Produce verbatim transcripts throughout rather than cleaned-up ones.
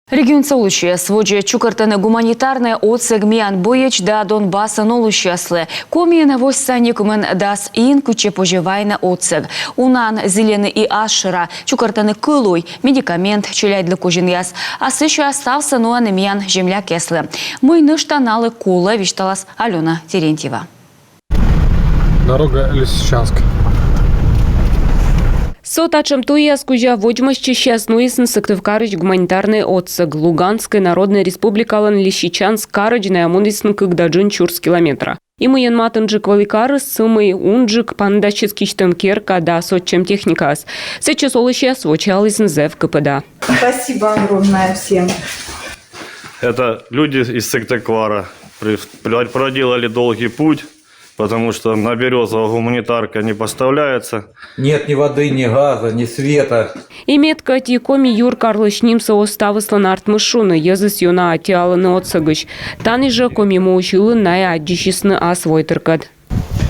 Регионса олысьяс водзӧ чукӧртӧны гуманитарнӧй отсӧг миян боецъяслы да Донбассын олысьяслы. Комиын восьса некымын дас ин, кытчӧ позьӧ вайны отсӧг. Унаӧн зільӧны и ас шӧра, чукӧртӧны кӧлуй, медикамент, челядьлы козинъяс. А сэсся ставсӧ нуӧны миян землякъяслы. Мый нӧшта налы колӧ, висьталас Алёна Терентьева. Дорога Лисичанск. Со татшӧм туйяс кузя водзмӧстчысьяс нуисны Сыктывкарысь гуманитарнӧй отсӧг. Луганскӧй Народнӧй Республикалӧн Лисичанск карӧдз найӧ мунісны кык да джын сюрс километра. И мыйӧн матынджык вӧлі карыс, сымын унджык паныдасис кисьтӧм керка да сотчӧм техникаыс. Сэтчӧс олысьяс вочаалісны зэв кыпыда. Спасибо огромное всем. Это люди из Сыктывкара при- про- проделали долгий путь, потому что на Березово гуманитарка не поставляется. Нет ни воды, ни газа, ни света. И мед кӧть и Коми юркарлысь нимсӧ оз ставыслӧн артмы шуны, йӧзыс ёна аттьӧалӧны отсӧгысь. Тані жӧ, Коми муысь ылын, найӧ аддзысисны ас войтыркӧд.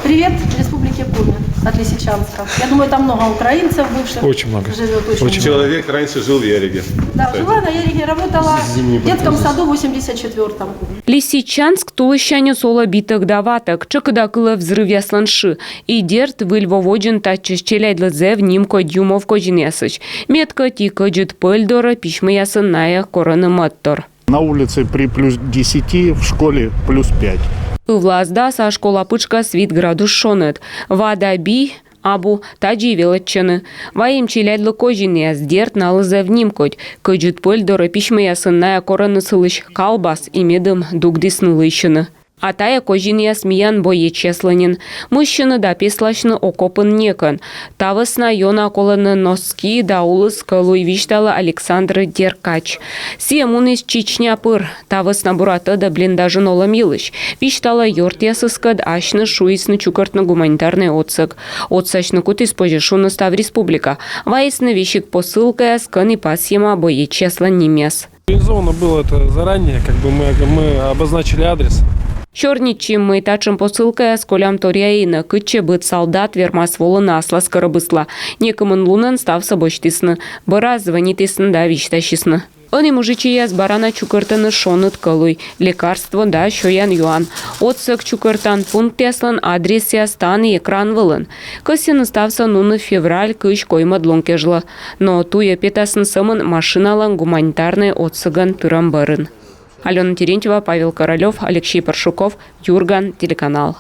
Привет Республике Коми от Лисичанска. Я думаю, там много украинцев бывших. Очень много. Живет очень, Очень много. Человек раньше жил в Яреге. Да, жила на Яреге, работала в детском саду в восемьдесят четвёртом. Лисичанск тулысяньыс олӧ битӧг да ватӧг, тшӧкыда кылӧ взрывъяслӧн шы. И дерт, Выль во водзын татчӧс челядьлы зэв нимкодь юмов козинъясысь. Мед кӧть и Кӧдзыд Пӧль дорӧ письмӧясын найӧ корӧны мӧдтор. На улице при плюс десяти, в школе плюс пять. Ывлаас дас, а школа пытшкас вит градус шоныд. Ва да би абу, тадзи велӧдчӧны. Вайим челядьлы козинъяс, дерт, налы зэв нимкодь. Кӧдзыд Пӧль дорӧ письмӧясын найӧ корӧны сылысь калбас и медым дугдісны лыйсьыны. А тайӧ козинъяс миян боецъяслы нин. Мыссьыны да песласьны окопын некӧн. Та вӧсна ёна колӧны носки да улыс кӧлуй, висьталӧ Александр Деркач. Сійӧ муніс Чечня пыр. Та вӧсна бура тӧдӧ блиндажын олӧм йылысь. Висьталӧ, ёртъясыскӧд асьныс шуисны чукӧртны гуманитарнӧй отсӧг. Отсасьны кутіс, позьӧ шуны, став республика. Вайисны весиг посылкаяс, кӧні пасйӧма боецъяслӧн нимъяс. Организовано было это заранее, как бы мы, мы обозначили адрес. Сёрнитчим, мый татшӧм посылкаяс колям торъя инӧ, кытчӧ быд салдат вермас волыны аслас кӧрӧбысла. Некымын лунӧн ставсӧ босьтісны. Бӧрас звӧнитісны да висьтасисны. Ӧні мужичӧйяс бара на чукӧртӧны шоныд кӧлуй, лекарство да сёян-юан. Отсӧг чукӧртан пунктъяслӧн адресъяс тані, экран вылын. Кӧсйӧны ставсӧ нуны февраль кызь коймӧд лун кежлӧ. Но туйӧ петасны сӧмын машиналӧн гуманитарнӧй отсӧгӧн тырӧм бӧрын. Алёна Терентьева, Павел Королёв, Алексей Паршуков, Юрган телеканал.